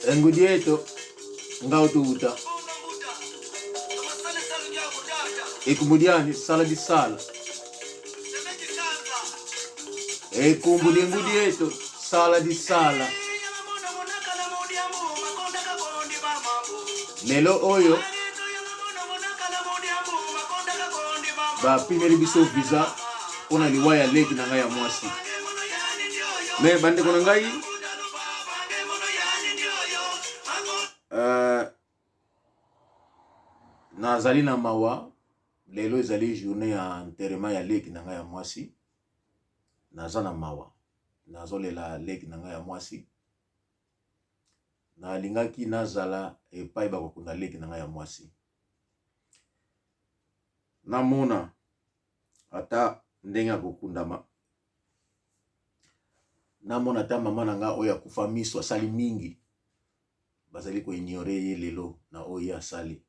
Engudieto ngau tuuta ekumbudiani sala di sala ekumbu di engudieto sala di sala lelo oyo bapimeli biso visa mpo na liwa ya leki na ngai ya mwasi me bandeko na ngai nazali na mawa lelo ezali journée ya enterrement ya leki na ngai ya mwasi naza na mawa nazolela leki na ngai ya mwasi nalingaki nazala epai bakokunda leki na ngai ya mwasi namona ata ndenge akokundama namona ata mama na ngai oyo akufa miso asali mingi bazali koignore ye lelo na oyo ye asali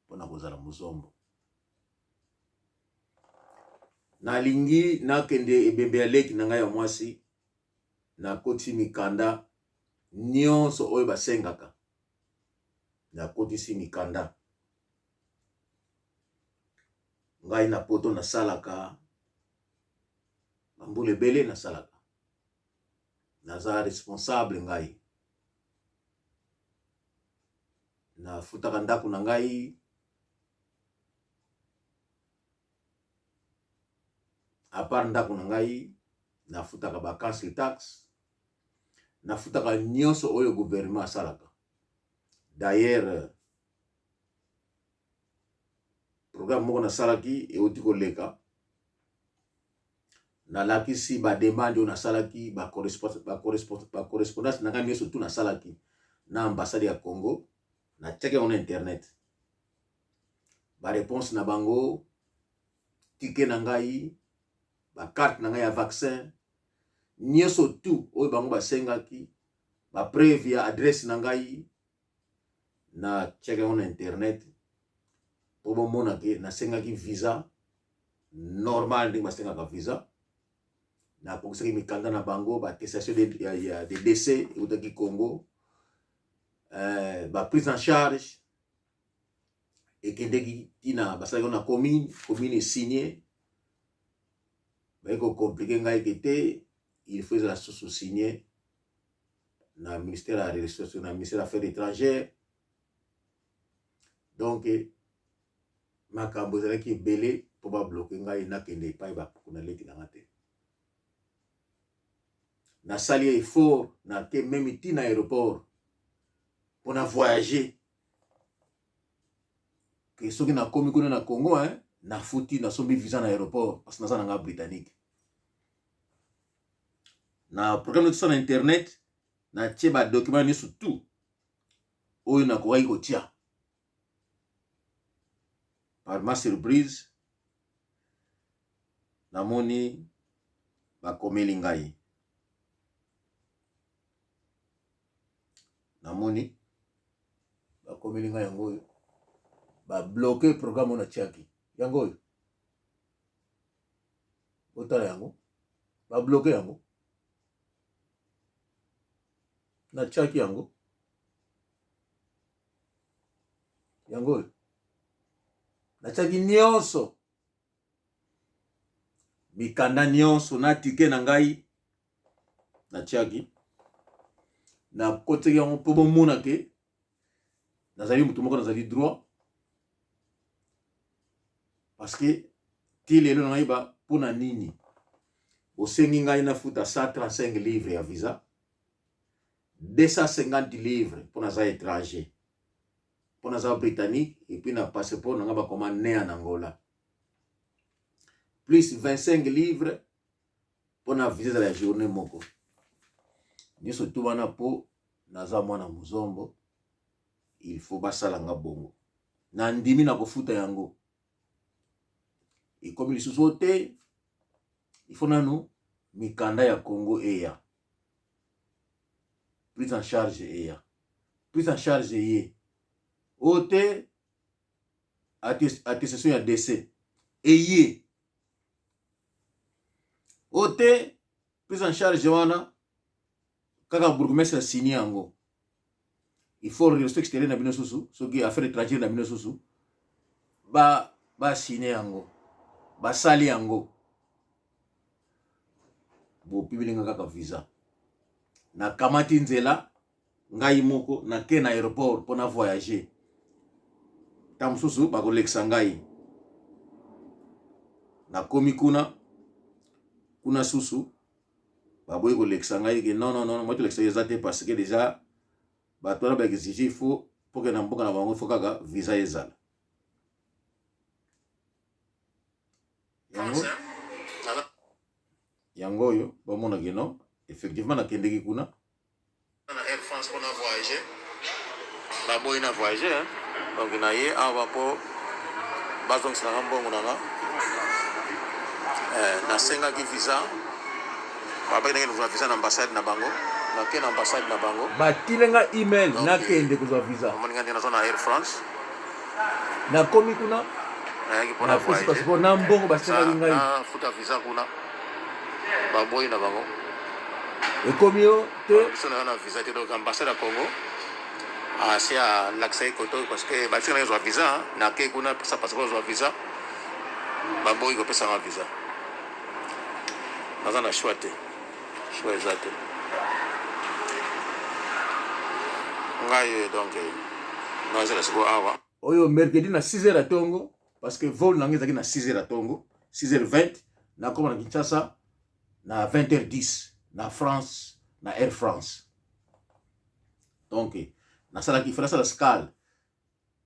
mpo na kozala mozombo nalingi nakende ebembe ya leki na ngai ya mwasi nakotisi mikanda nyonso oyo basengaka nakotisi mikanda ngai na poto nasalaka bambula ebele nasalaka naza responsable ngai nafutaka ndako na ngai apart ndako na ngai nafutaka ba council tax nafutaka nyonso oyo gouvernement asalaka d'ailleurs programme moko nasalaki euti koleka nalakisi ba demande oyo nasalaki ba correspondance na ngai nyonso tu nasalaki na ambassade ya Congo natiaki yango na internet ba réponse na bango ticket na ngai ba carte na ngai ya vaccin nyonso tu oyo bango basengaki ba preuve ya adresse na ngai natiaki yango na internet mpo bomona ke nasengaki visa normal ndenge basengaka visa nakokisaki mikanda na bango ba attestation de décès eutaki Congo ba prise en charge ekendeki ntina basalaki yango na commune commune esigne baye kocompliquer ngai ke te il faut ezala susu signe na ministère ya relations na ministère ya affaires étrangères donc makambo ezalaki ebele mpo babloquer ngai nakende epai bakuna leki na nga te nasali effort nake meme ti na aéroport mpo na voyager ke soki nakomi kuna na Congo hein, nafuti nasombi visa na aéroport parce que naza na nga britannique na programme nyonso na internet natie badocument nyonso tout oyo nakokaki kotia par ma surprise namoni bakomeli ngai namoni bakomeli ngai yango oyo babloquer programme oyo natiaki yango oyo botala yango babloquer yango natiaki yango yango oyo natiaki nyonso mikanda nyonso na ticket na ngai natiaki nakotaki yango mpo bomona ke nazali motu moko nazali droit parce que ti lelo na nayeba mpona nini bosengi ngai nafuta 135 livre ya visa 250 livre mpo naza étranger mpo naza britannique et puis na passeport na ngai bakoma né en Angola plus 25 livre mpo na visa ezala ya journée moko nyonso tu wana mpo naza mwana mozombo il faut basala nga bongo na ndimi na kofuta yango ekomi lisusu te il faut nanu mikanda ya Congo eya prise en charge eya prise en charge eye oyo te attestation ya décès eye. O te, prise en charge wana kaka bourgmestre asigne yango, il faut relation extérieure na bino susu, soki affaire étrangère na bino susu ba basigne yango, basali yango, bopimeli nga kaka visa. Nakamati nzela ngai moko, nake na aéroport mpo na voyager. Ntango mosusu bakolekisa ngai, nakomi kuna, kuna susu baboyi kolekisa ngai ke non, non, non, moi tolekisa eza te, parce que déjà bato wana baexige, il faut mpo ke na mboka na bango, il faut kaka visa ezala. Yango yango oyo bamonaki non, effectivement nakendeki kuna na Air France mpona voyager, baboyi na voyager, hein. Donc na ye awa mpo bazongiselanga mbongo na nga. Nasengaki visa, babaki ndenge kozwa visa na ambassade na bango. Nake na ambassade na bango. Batile nga email. Donc, nakende kozwa visa. Omoni nga ndenge naza na Air France. Nakomi kuna. Nayaki mpona napesi voyager. Passeport na mbongo basengaki ngai. Nafuta visa kuna, baboyi na bango. Ekomi yo te. Biso na na visa te. Donc ambassade ya Congo asi alakisaki koto, parce que batika na zwa visa. Nake kuna, pesa passeport, zwa visa, baboyi kopesanga visa. Naza na choix te, choix eza te. Ngai donc nazela sikoyo awa. Oyo mercredi na 6 heures ya ntongo, parce que vol na ngai ezalaki na 6 heures ya ntongo, 6 heures 20. Nakoma na Kinshasa na 20 heures 10 na France, na Air France. Donc nasalaki fe nasala scale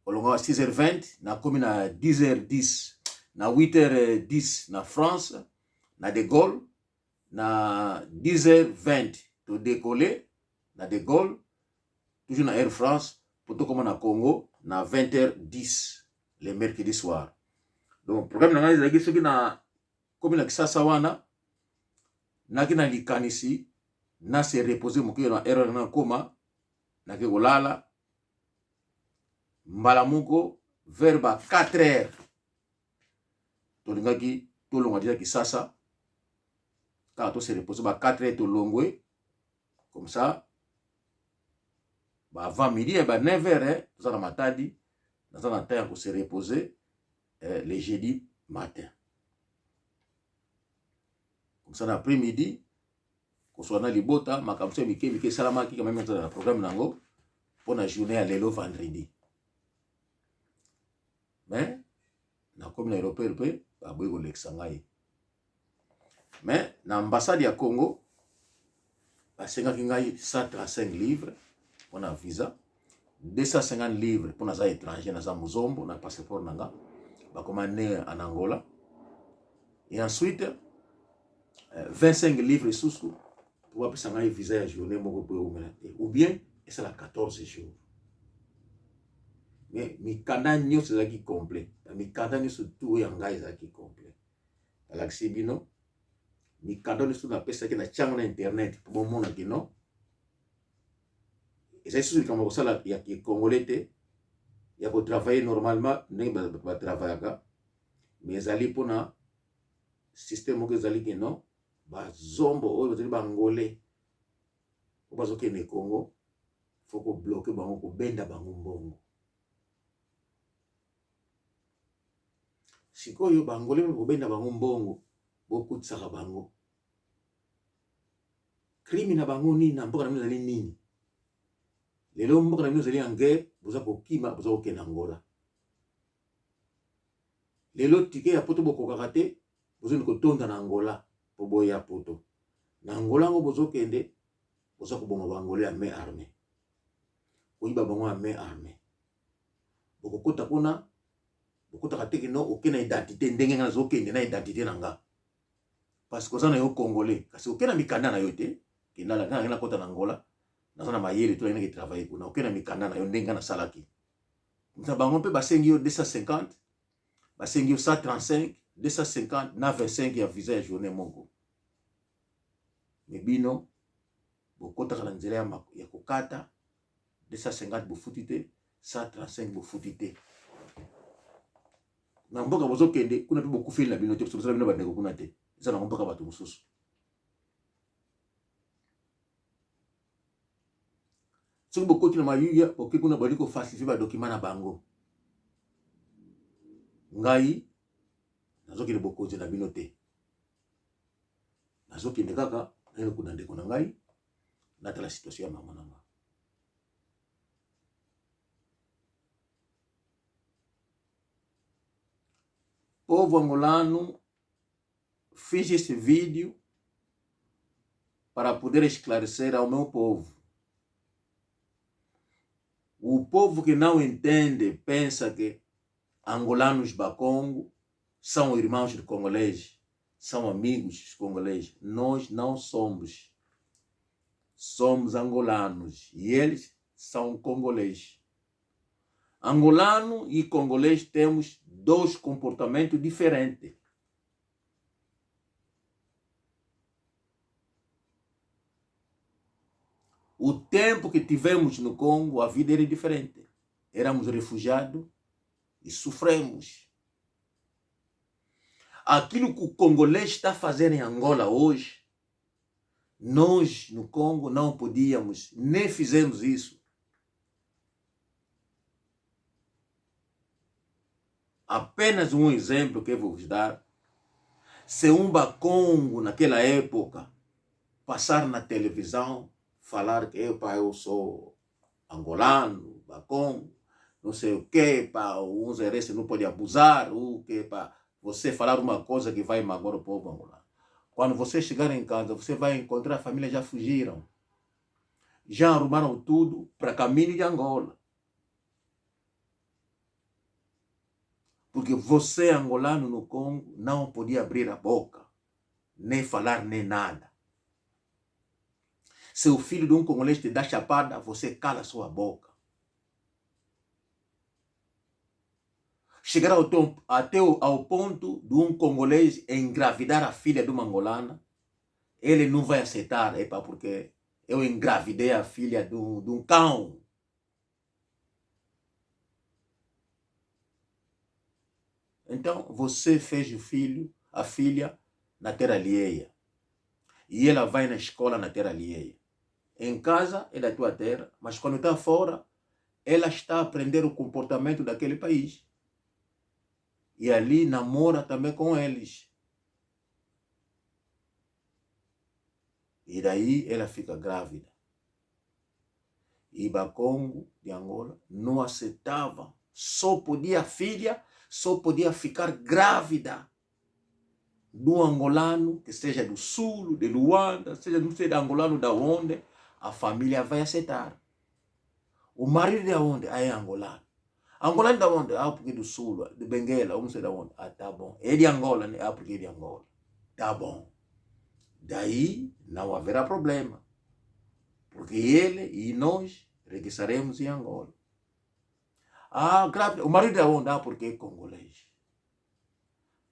kolonga 6 heures 20, nakomi na 10 heures 10, na 8 heures 10 na France, na De Gaulle. Na 10 heures 20 todécolle na De Gaulle, toujours na Air France, po tokóma na Congo na 20 heures 10 le mercredi soir. Donc programme na ngai ezalaki, soki na komi na Kisasa wana, naki na likanisi na se reposer moke na heure wana. Nakoma, nake kolala mbala moko vers ba 4 heures. Tolingaki tolongwa deja Kisasa, kaka to se reposer, ba 4 heures tolongwe, comme ça ba avant midi, ba 9 heures toza na Matadi. Naza na temps ya kose reposer le jeudi matin, comme ça na après midi kozwa na libota makambo so ya mike mike esalamaki. Quand même ezala na programme nango mpo na journée ya lelo vendredi. Mais nakomi na aéroport mpe baboyi kolekisa ngai. Mais na ambassade ya Congo basengaki ngai 135 livres mpona visa, 250 livres mpo naza étranger, naza mozombo na passeport na nga bakoma né en Angola, et ensuite 25 livres lisusu po bapesa ngai visa ya journée moko mpo eumela te, ou bien esala 14 jours. Mais mikanda nyonso ezalaki complet, mikanda nyonso tu oyo ya ngai ezalaki complet. Nalakisi bino mikanda nyonso napesaki na tiango na internet mpo bomonaki no ezali susu likambo ya kosala ya congolais te, ya kotravailler normalement ndenge bato batravaillaka, mais ezali mpona système moko ezali ke non, bazombo oyo bazali bangolais oyo bazokende Congo, faut kobloquer bango, kobenda bango mbongo. Sikoyo bangolais mpe kobenda bango mbongo, bokutisaka bango. Crime na bango nini na mboka na bino ezali nini? Lelo mboka na bino ezali en guerre, boza kokima, boza kokende Angola. Lelo ticket ya poto bokokaka te, bozoni kotonda na Angola mpo boya poto. Na Angola yango bozokende, boza koboma bangolais ya main armée, koyiba bango ya main armée. Bokokota kuna, bokotaka te kino oke na identité ndenge nga nazokende na identité na nga, parce que oza na yo congolais, kasi oke na mikanda na yo te. Kenda nga nakota na Angola, naza na mayele to nayinaki travailler kuna. Oke na mikanda na yo ndenge nga nasalaki na bango mpe basengi yo 250, basengi yo 135, 250 na 25 ya visa ya journée moko. Me bino bokotaka na nzela ya kokata 250, bofuti te 135, bofuti te na mboka bozokende kuna mpe bokufeli na bino te, bozala bino bandeko kuna te, eza nango mboka bato mosusu. Soki bokoti na mayuya, boke kuna bali kofalsifie badokima na bango. Ngai nazokende bokonzi na bino te, nazokende kaka nayeba kuna ndeko na ngai, natala situation ya mama na nga. Povo angolano, fiz esse vídeo para poder esclarecer ao meu povo. O povo que não entende pensa que angolanos Bakongo são irmãos de congolês, são amigos dos congolês. Nós não somos. Somos angolanos e eles são congolês. Angolano e congolês temos dois comportamentos diferentes. O tempo que tivemos no Congo, a vida era diferente. Éramos refugiados e sofremos. Aquilo que o congolês está fazendo em Angola hoje, nós no Congo não podíamos, nem fizemos isso. Apenas um exemplo que eu vou vos dar. Se um Bakongo naquela época passar na televisão, falar que epa, eu sou angolano, Bakongo, não sei o que, pá, um zerese não pode abusar, o que, pá, você falar uma coisa que vai magoar o povo angolano. Quando você chegar em casa, você vai encontrar a família já fugiram. Já arrumaram tudo para caminho de Angola. Porque você, angolano no Congo, não podia abrir a boca, nem falar, nem nada. Se o filho de um congolês te dá chapada, você cala sua boca. Chegar ao tom, até o, ao ponto de um congolês engravidar a filha de uma angolana, ele não vai aceitar, epa, porque eu engravidei a filha de um, de um cão. Então, você fez o filho, a filha, na terra alheia. E ela vai na escola na terra alheia. Em casa é da tua terra, mas quando está fora, ela está a aprender o comportamento daquele país. E ali namora também com eles. E daí ela fica grávida. E Bakongo de Angola não aceitava. Só podia a filha, só podia ficar grávida do angolano, que seja do sul, de Luanda, seja não sei de angolano da onde, a família vai aceitar. O marido de onde? Ah, é angolano. Angolano da onde? Ah, porque do sul, de Benguela, não sei da onde. Ah, tá bom. É de Angola, né? Ah, porque é de Angola. Tá bom. Daí não haverá problema. Porque ele e nós regressaremos em Angola. Ah, grávida. O marido é onde? Ah, porque é congolês.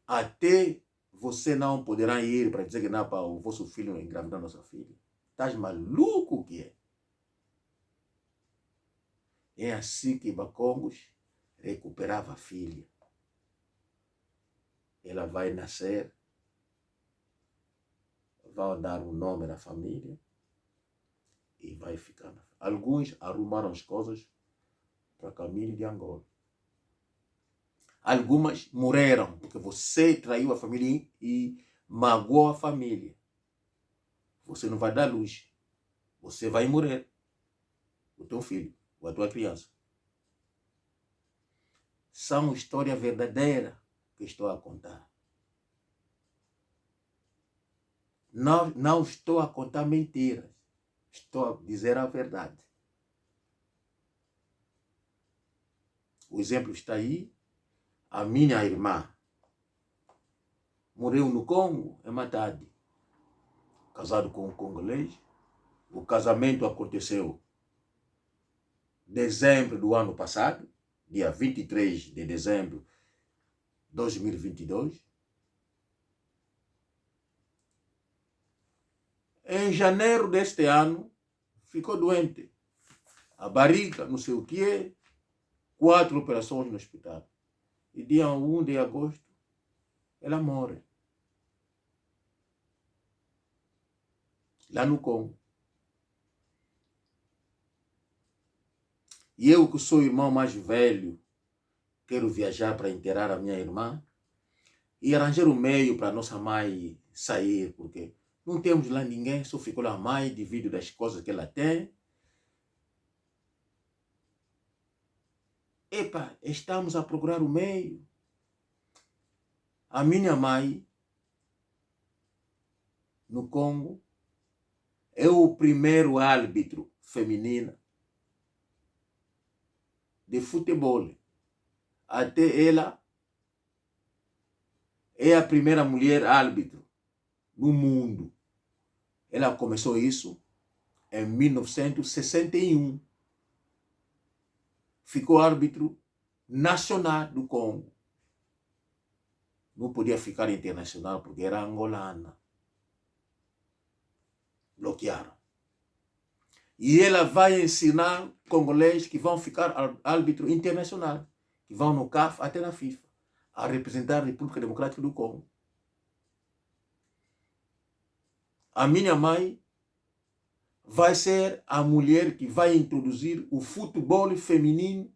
Até você não poderá ir para dizer que não, pá, o vosso filho engravidou a nossa filha. Estás maluco que é? É assim que Bacongos recuperava a filha. Ela vai nascer, vão dar um nome na família e vai ficar. Alguns arrumaram as coisas para caminho de Angola. Algumas morreram porque você traiu a família e magoou a família. Você não vai dar luz. Você vai morrer. O teu filho, ou a tua criança. São história verdadeira que estou a contar. Não, não estou a contar mentiras. Estou a dizer a verdade. O exemplo está aí. A minha irmã morreu no Congo, em Matadi, casado com um congolês. O casamento aconteceu em dezembro do ano passado, dia 23 de dezembro de 2022. Em janeiro deste ano, ficou doente. A barriga, não sei o que, quatro operações no hospital. E dia 1 de agosto, ela morre. Lá no Congo. E eu que sou o irmão mais velho, quero viajar para enterrar a minha irmã e arranjar o meio para nossa mãe sair, porque não temos lá ninguém, só ficou lá a mãe devido das coisas que ela tem. Epa, estamos a procurar o meio. A minha mãe, no Congo, é o primeiro árbitro feminina de futebol. Até ela é a primeira mulher árbitro no mundo. Ela começou isso em 1961. Ficou árbitro nacional do Congo. Não podia ficar internacional porque era angolana. Bloquearam. E ela vai ensinar congolês que vão ficar árbitro internacional, que vão no CAF até na FIFA, a representar a República Democrática do Congo. A minha mãe vai ser a mulher que vai introduzir o futebol feminino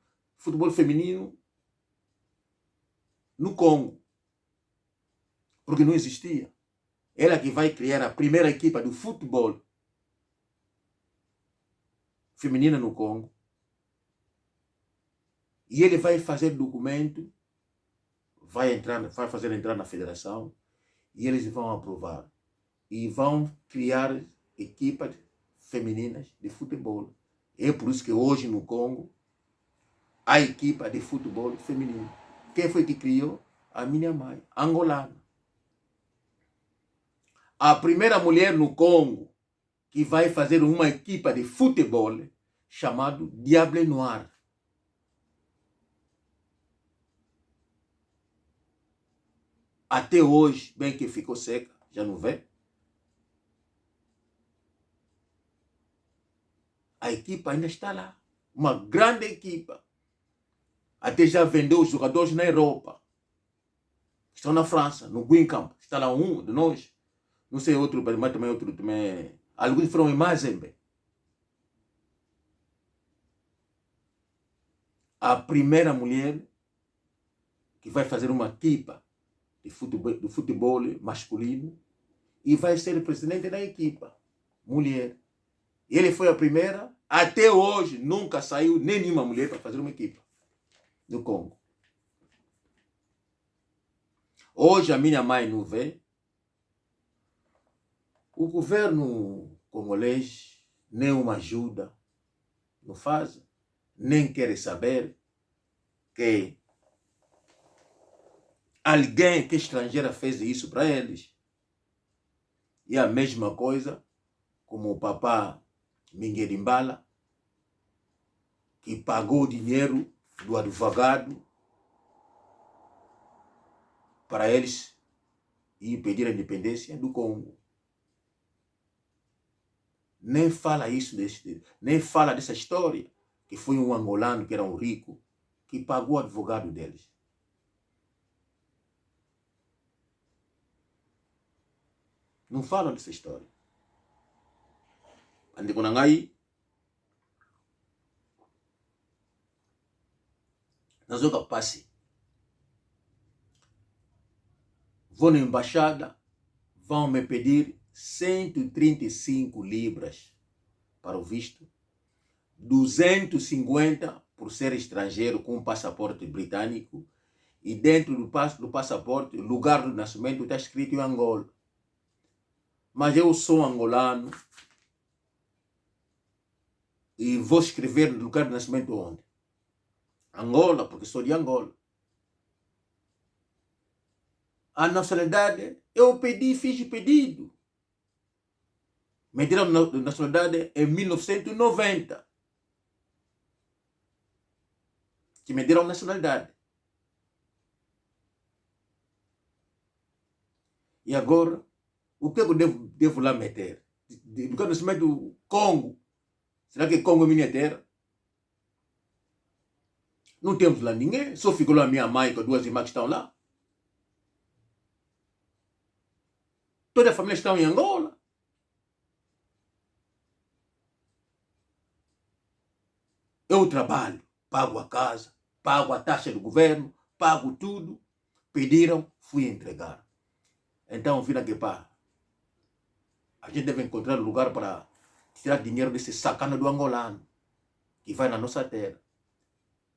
no Congo, porque não existia. Ela que vai criar a primeira equipa do futebol feminina no Congo. E ele vai fazer documento, vai fazer entrar na federação e eles vão aprovar. E vão criar equipas femininas de futebol. É por isso que hoje no Congo há equipa de futebol feminino. Quem foi que criou? A minha mãe, angolana. A primeira mulher no Congo que vai fazer uma equipa de futebol chamado Diable Noir. Até hoje, bem que ficou seca, já não vê. A equipa ainda está lá. Uma grande equipa. Até já vendeu os jogadores na Europa. Estão na França, no Guingamp. Está lá um de nós. Não sei outro, mas também outro também. Alguns foram em Mazembe. A primeira mulher que vai fazer uma equipa de futebol, do futebol masculino e vai ser presidente da equipa, mulher. Ele foi a primeira, até hoje nunca saiu nenhuma mulher para fazer uma equipa no Congo. Hoje a minha mãe não vê. O governo congolês nem uma ajuda não faz, nem quer saber que alguém que é estrangeira fez isso para eles. E a mesma coisa como o papá Minguel Mbala, que pagou o dinheiro do advogado para eles ir pedir a independência do Congo. Nem fala isso desse, nem fala dessa história, que foi um angolano que era um rico, que pagou o advogado deles. Não falam dessa história. Bandeko na ngai, nazoka pasi. Vou na embaixada, vão me pedir 135 libras para o visto, 250 por ser estrangeiro com um passaporte britânico, e dentro do passaporte, lugar do nascimento está escrito em Angola. Mas eu sou angolano e vou escrever no lugar do nascimento onde? Angola, porque sou de Angola. A nacionalidade, eu pedi, fiz pedido. Me deram nacionalidade em 1990. Que me deram nacionalidade. E agora, o que eu devo lá meter? Lugar do nascimento do Congo. Será que Congo é minha terra? Não temos lá ninguém. Só ficou lá minha mãe com duas irmãs que estão lá. Toda a família está em Angola. Eu trabalho, pago a casa, pago a taxa do governo, pago tudo. Pediram, fui entregar. Então, viram que pá, a gente deve encontrar lugar para tirar dinheiro desse sacana do angolano que vai na nossa terra.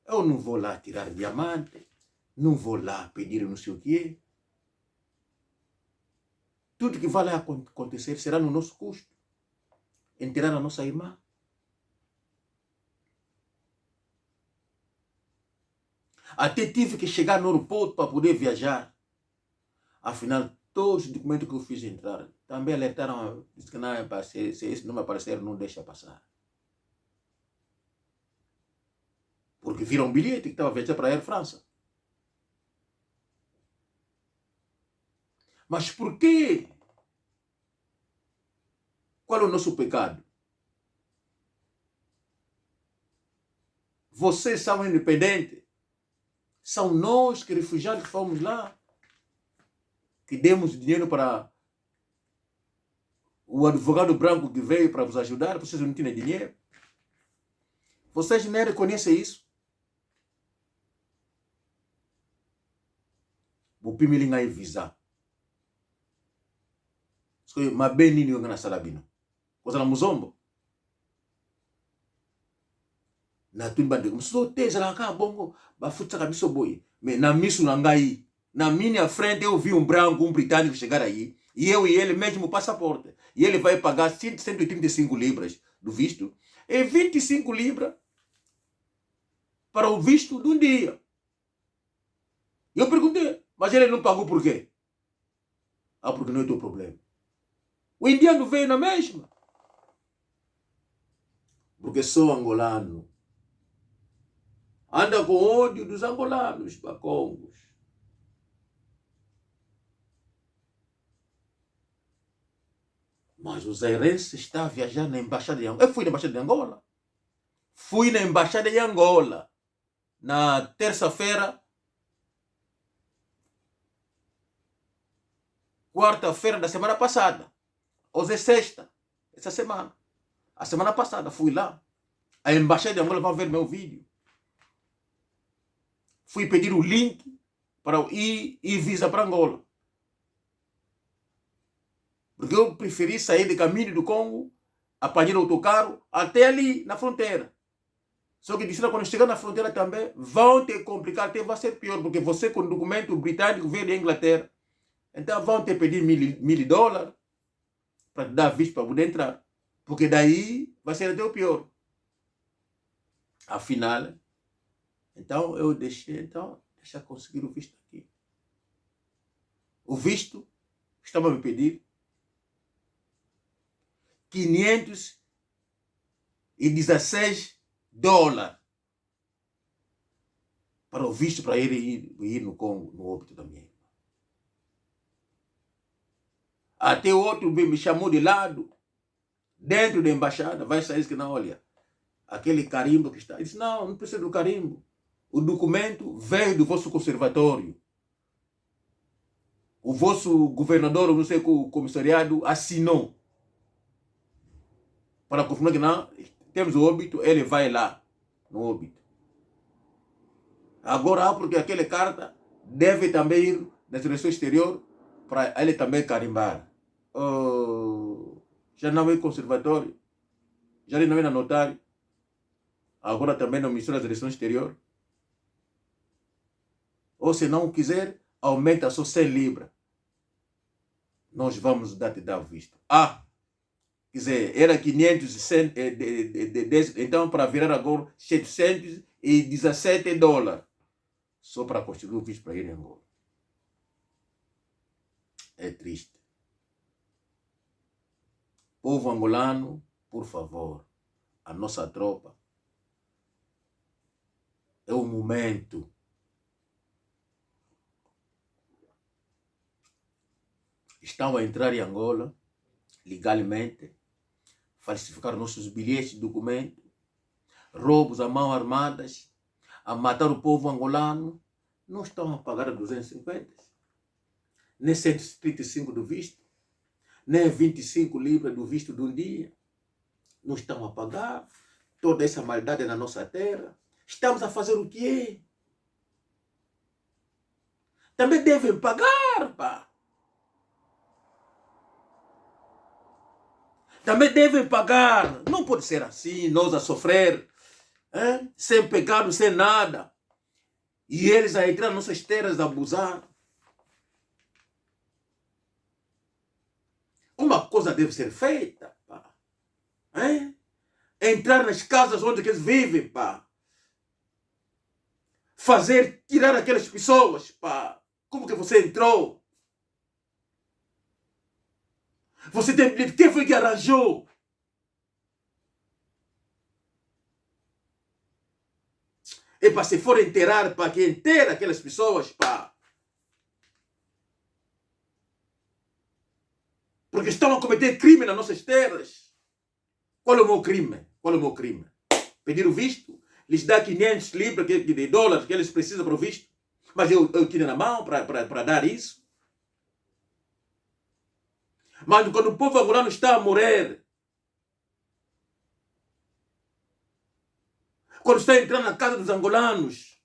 Eu não vou lá tirar diamante, não vou lá pedir não sei o quê. Tudo que vai lá acontecer será no nosso custo. Enterrar a nossa irmã. Até tive que chegar no aeroporto para poder viajar. Afinal, todos os documentos que eu fiz entrar, também alertaram, disse que não, se esse nome aparecer, não deixa passar. Porque viram um bilhete que estava a viajar para a Air França. Mas por quê? Qual é o nosso pecado? Vocês são independentes. São nós que refugiados que fomos lá, que demos dinheiro para o advogado branco que veio para vos ajudar, vocês não tinham dinheiro. Vocês nem reconhecem isso. Bopimeli ngai visa. Soki mabe nini oyo ngai nasala bino? Kozala muzombo? Natuni bandeko mosusu te, ezalaka kaka bongo, bafutisaka biso boye. Mais na misu na ngai, na minha frente eu vi um branco, um britânico chegar aí, e eu e ele, mesmo passaporte. E ele vai pagar 135 libras do visto e 25 libras para o visto de um dia. Eu perguntei, mas ele não pagou por quê? Ah, porque não é teu problema. O indiano veio na mesma. Porque sou angolano. Anda com ódio dos angolanos, bacongos. Mas o zairense está a viajar na embaixada de Angola. Eu fui na embaixada de Angola. Fui na embaixada de Angola. Na terça-feira, quarta-feira da semana passada. Hoje é sexta, essa semana. A semana passada fui lá. A embaixada de Angola vai ver meu vídeo. Fui pedir o link para o e-visa para Angola. Porque eu preferi sair de caminho do Congo, apanhar o autocarro até ali na fronteira. Só que disseram quando chegar na fronteira também vão te complicar, até vai ser pior, porque você com documento britânico veio da Inglaterra. Então vão te pedir $1.000 para te dar visto para poder entrar. Porque daí vai ser até o pior. Afinal, então eu deixei, então, deixa conseguir o visto aqui. O visto estava a me pedir $516 para o visto para ele ir no Congo, no óbito da minha irmã. Até outro me chamou de lado, dentro da embaixada, vai sair que não, olha, aquele carimbo que está. Ele disse, não, não precisa do carimbo. O documento veio do vosso conservatório. O vosso governador, não sei, o comissariado, assinou. Para confirmar que não, temos o óbito, ele vai lá, no óbito. Agora, porque aquela carta deve também ir na direção exterior para ele também carimbar. Oh, já não é conservatório, já não é na notário, agora também não mistura a direção exterior. Ou se não quiser, aumenta só 100 libras. Nós vamos te dar visto. Ah, quer dizer, era 500 e cem, de, de, de, dez, então para virar agora $717. Só para construir o visto para ir em Angola. É triste. Povo angolano, por favor, a nossa tropa. É o momento. Estão a entrar em Angola legalmente, falsificar nossos bilhetes de documento, roubos a mão armadas, a matar o povo angolano. Não estão a pagar 250, nem 135 do visto, nem 25 libras do visto de um dia. Não estão a pagar. Toda essa maldade na nossa terra? Estamos a fazer o quê? Também devem pagar, pá. Também devem pagar. Não pode ser assim, nós a sofrer, hein? Sem pecado, sem nada. E eles a entrar nas nossas terras a abusar. Uma coisa deve ser feita, pá. Hein? Entrar nas casas onde eles vivem, pá. Fazer, tirar aquelas pessoas, pá. Como que você entrou? Você tem bilhete, quem foi que arranjou? E pá, se for enterrar, pá, que enterra aquelas pessoas, pá. Porque estão a cometer crime nas nossas terras. Qual é o meu crime? Qual é o meu crime? Pedir o visto, lhes dá 500 libras de dólares que eles precisam para o visto, mas eu tinha na mão para dar isso. Mas quando o povo angolano está a morrer, quando está entrando na casa dos angolanos,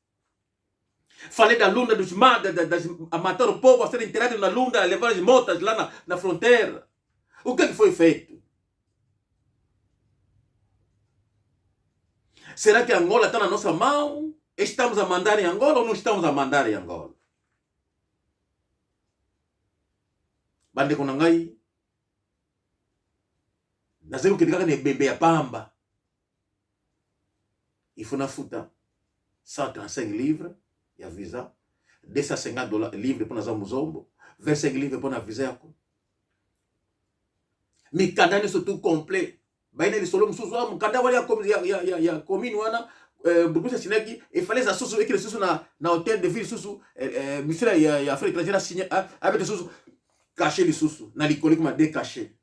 falei da Lunda, dos das, a matar o povo, a ser enterrado na Lunda, a levar as motas lá na fronteira. O que é que foi feito? Será que Angola está na nossa mão? Estamos a mandar em Angola ou não estamos a mandar em Angola? Bandeko na ngai, nazali kokende kaka na ebembe ya pamba. Il faut nafuta 135 livres ya visa, 250 dollars livres mpo naza mozombo, 25 livres mpo na visa yako. Mikanda nyonso tout complet. Bayina lisolo mosusu, ah, mokanda wana ya commune wana, bourgmestre asinaki, efale eza susu ekele susu na hôtel de ville susu, ministère ya affaires étrangères asigne, abete susu cachet lisusu na likolo ekoma de cachet.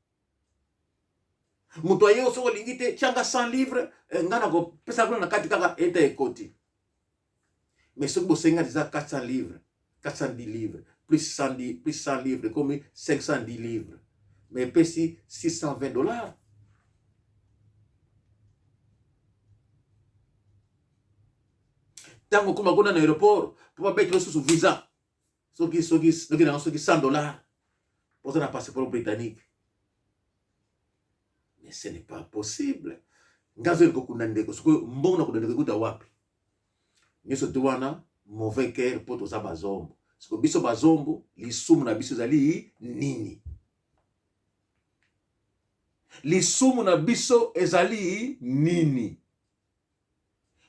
Moto aye soki olingi te tianga 100 livres, nga na kopesa kuna na kati kaka eta ekoti. Mais soki bosenga eza 400 livres, 410 livres, plus 110, plus 100 livres, ekomi 510 livres. Mais epesi 620 dollars. Ntango okoma kuna na aéroport, mpo babetela lisusu visa, soki, soki, soki nango soki 100 dollars, mpo oza na passeport britannique. Mais ce n'est pas possible. Nga azoyeba kokunda ndeko, sikoyo mbongo na kokunda ndeko ekuta wapi? Nyonso tu wana mauvais cœur mpo toza bazombo. Sikoyo biso bazombo, lisumu na biso ezali nini? Lisumu na biso ezali nini?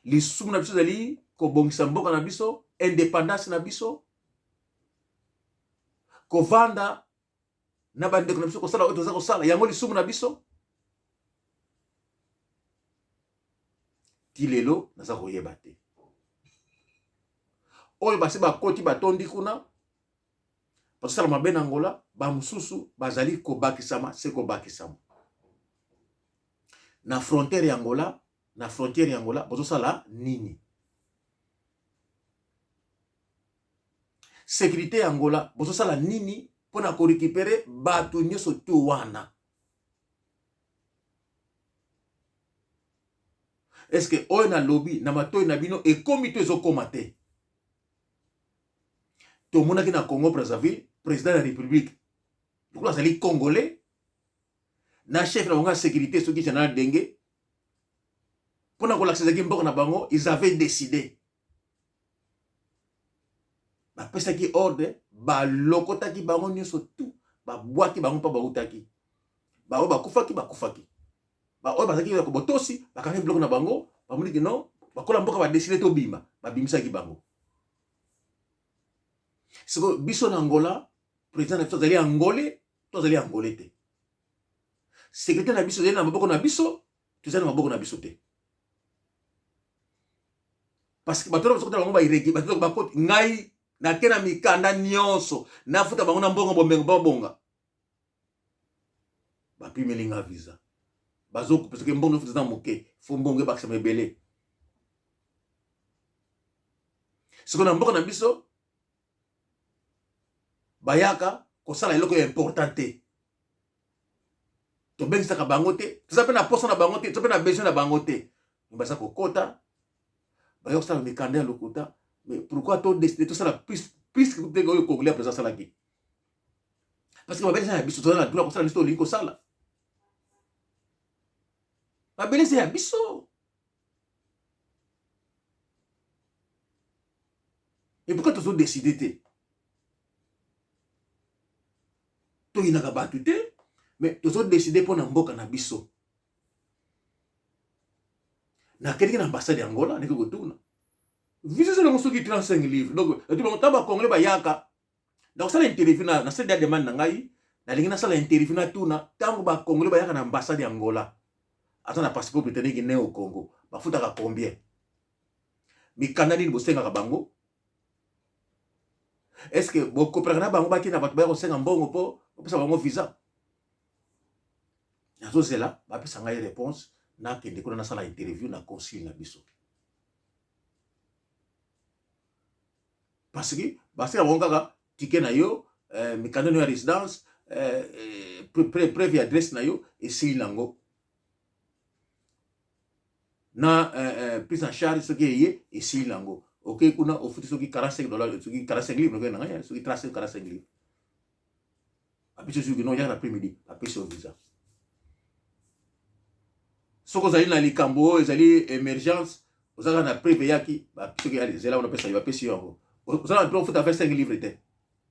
Lisumu na biso ezali kobongisa mboka na biso, independance na biso, kovanda na bandeko na biso, kosala oyo toza kosala, yango lisumu na biso. Ti lelo naza koyeba te. Oyo basi bakoti batondi kuna, bazosala mabe na Angola, bamosusu bazali kobakisama se kobakisama. Na frontière ya Angola, na frontière ya Angola, bozosala nini? Sécurité ya Angola, bozosala nini mpona korécupérer bato nyonso tu wana? Est-ce que oyo nalobi na matoi na bino ekomi to ezokoma te? Tomonaki na Congo Brazzaville, président de la République lokola azali congolais na chef na bango ya sécurité soki général Denge, mpona kolakisa ezalaki mboka na bango, ils avaient décidé, bapesaki ordre, balokotaki bango nyonso tu, babwaki bango mpo bautaki. Baoyo bakufaki bakufaki, baoyo bazalaki ya botosi bakangi biloko na bango, bamoniki non, bakola mboka badécider tobima, babimisaki bango. Sikoyo biso na Angola, président na biso azali angolais to azali angolais te? Sécurité na biso ezali na maboko na biso, tozali na maboko na biso te, parce que bato wana bazokota bango bairegi, bato bakoti. Ngai nake na mikanda nyonso, nafuta bango na mbongo bomengo babonga, bapimeli nga visa, parce que mbongo eza moke, fo mbongo ebakisama ebele. Sikoyo na mboka na biso bayaka kosala eloko ya important te, tobengisaka bango te, toza mpe na posa na bango te, toza mpe na besoin na bango te. Mais baza kokota, baza kosala mikanda ya lokuta. Mais pourquoi to décider tosala plus plus ndenge oyo Congolais président asalaki? Parce que mabele eza ya biso, toza na droit kosala biso tolingi kosala. Mabele eza ya biso. Et pourquoi tozo décider te? Toyinaka bato te, mais tozo décider mpo na mboka na biso. Nakendeki na ambassade ya Angola, naki kotuna visa eza nango soki 35 livre. Donc ntango bacongolais bayaka nakosala interview na nasali ya demande na ngai, nalingi nasala interview, natuna ntango bacongolais bayaka na ambassade ya Angola, aza na passeport britannique ne au Congo, bafutaka combien, mikanda nini bosengaka bango, est ce que bokoperaka na bango batina bato baya kosenga mbongo mpo bopesa bango visa. Nazozela bapesa ngai réponse, nakende kuna nasala interview na consul na biso, parce que basala bango kaka ticket na yo, mikanda na yo ya résidence, preuve ya adresse na yo, esili nango na prise en charge. Soki eye, esili nango, okei kuna, ofuti soki 45 dollars, soki 45 livre, okei na ngai soki 35, 45 livre, bapesi. Soki no yaka na après midi, bapesi yo visa. Soki ozali na likambo oyo ezali émergence, ozalaka na preuve, eyaki, soki zela wana, opesa yo, bapesi yo yango. Oza na droit ofuta 25 livre te,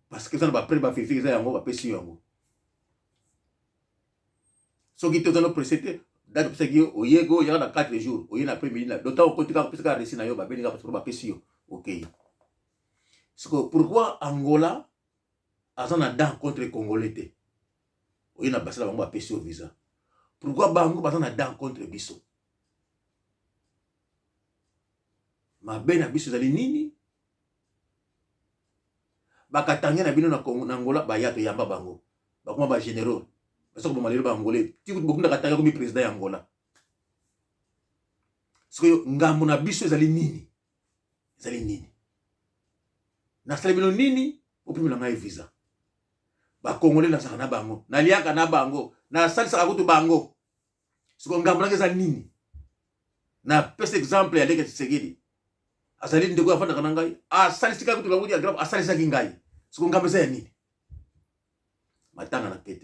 parce que eza na bapreuve, bavérifier, eza yango, bapesi yo yango. Soki te, oza no pressé te, date opesaki yo, oyeki, oyaka na 4 jours, oye na après midi na donc ntango okoti kaka, opesi kaka reçu na yo, babengi kaka passeport, bapesi yo, okei. Siko pourquoi Angola aza na dent contre Congolais te? Oye na basala bango, bapesi yo visa. Pourquoi bango baza na dent contre biso? Mabe na biso ezali nini? Bakatange na bino na Congo, na Angola, baya toyamba bango, bakoma bagénéraux, baza koboma lelo Baangolais. Ti bokunda Katanga komi président ya Angola. Sikoyo ngambo na biso ezali nini? Ezali nini? Nasali bino nini? Opimela ngai visa. Bakongolais nazalaka na bango, naliaka na bango, nasalisaka kutu bango. Sikoyo ngambo nanga eza nini? Napesa exemple ya Leke Tshisekedi, azali ndeko afandaka na ngai, asalisaka kutu bango ya grave, asalisaki ngai. Sikoyo ngambo eza ya nini? Matanga na kete.